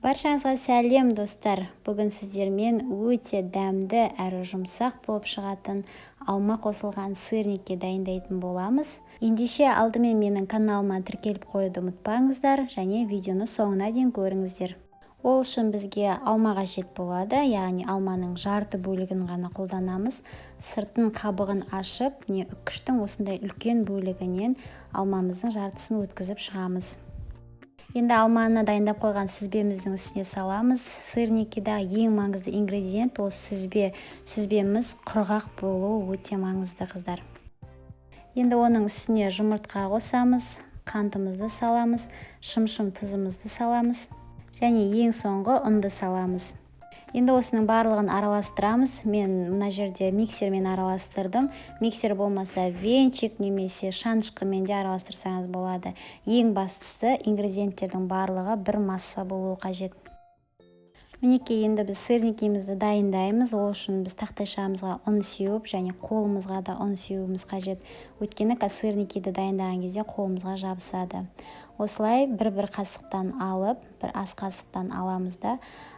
Баршаңызға сәлем, достар! Бүгін сіздермен өте дәмді әрі жұмсақ болып шығатын алма қосылған сырники дайындайтын боламыз. Ендеше алдымен менің каналыма тіркеліп қоюды ұмытпаңыздар және видеоны соңына дейін көріңіздер. Ол үшін бізге алма қажет болады, яғни алманың жарты бөлігін ғана қолданамыз. Сыртын қабығын ашып, не үккіштің осындай үлкен бөлігінен алмамыздың жартысын өткізіп шығамыз. Енді алманы дайындап қойған сүзбеміздің үстіне саламыз. Сырникида ең маңызды ингредиент ол сүзбе. Сүзбеміз құрғақ болуы өте маңызды, қыздар. Енді оның үстіне жұмыртқа қосамыз, қантымызды саламыз, шымшым тұзымызды саламыз және ең соңғы ұнды саламыз. Енді осының барлығын араластырамыз. Мен мына жерде миксермен араластырдым. Миксер болмаса венчик немесе шанышқымен де араластырсаңыз болады. Ең бастысы ингредиенттердің барлығы бір масса болуы қажет. Мінекей, енді біз сырникимізді дайындаймыз. Ол үшін біз тақтайшамызға ұн сеуіп және қолымызға да ұн сеуіміз қажет. Өйткені сырникиді дайындаған кезде қолымызға жабысады. Осылай бір-бір қасықтан алып, бір ас қасықтан аламыз да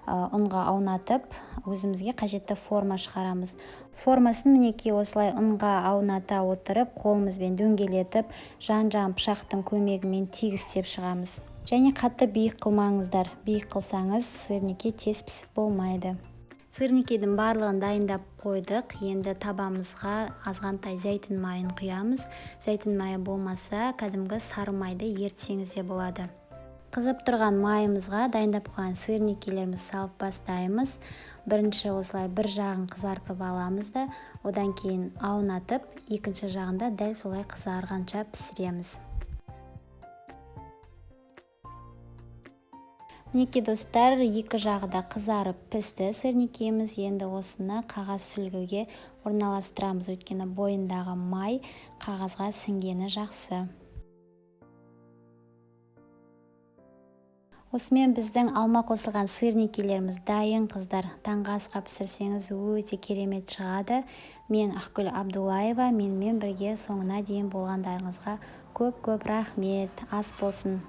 ұнға аунатып, өзімізге қажетті форма шығарамыз. Формасын мінекей осылай ұнға ауната отырып, қолымызбен дөңгелетіп, жан-жағын пышақтың көмегімен тегістеп шығамыз. Және қатты биік қылмаңыздар. Биік қылсаңыз, сырники тез пісіп болмайды. Сырникидің барлығын дайындап қойдық. Енді табамызға азғантай зәйтүн майын құямыз. Зәйтүн майы болмаса, кәдімгі сары майды ерітсеңіз де болады. Қызып тұрған майымызға дайындап қойған сырникилерімізді салып бастаймыз. Бірінші осылай бір жағын қызартып аламыз да, одан кейін аунатып, екінші жағында дәл солай қызарғанша пісіреміз. Мінекей, достар, екі жағы да қызарып пісті сырникиіміз. Енді осыны қағаз сүлгіге орналастырамыз, өйткені бойындағы май қағазға сіңгені жақсы. Осымен біздің алма қосылған сырникилеріміз дайын, қыздар. Таңғы асқа пісірсеңіз өте керемет шығады. Мен Ақгүл Абдуллаева, менімен бірге соңына дейін болғандарыңызға көп-көп рахмет. Ас болсын.